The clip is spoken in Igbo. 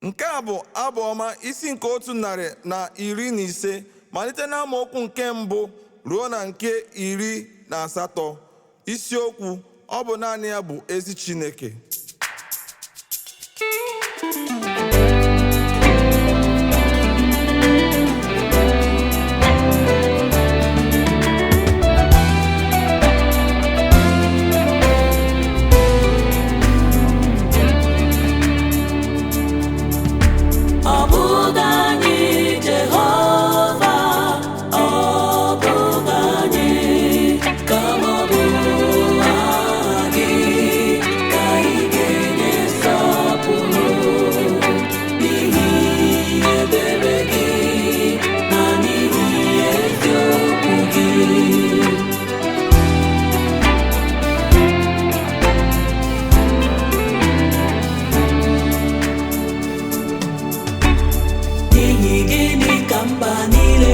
Nke a bụ Abụ Ọma isi nke 115, malite n'amaokwu nke 1 ruo na nke 18. Isiokwu: Ọ bụ naanị ya bụ ezi Chineke. Ọ bụghị anyị, Jehova, ọ bụghị anyị, kama ọ bụ aha gị ka ị ga-enye nsọpụrụ n'ihi ebere gị na n'ihi eziokwu gị. N'ihi gịnị ka mba niile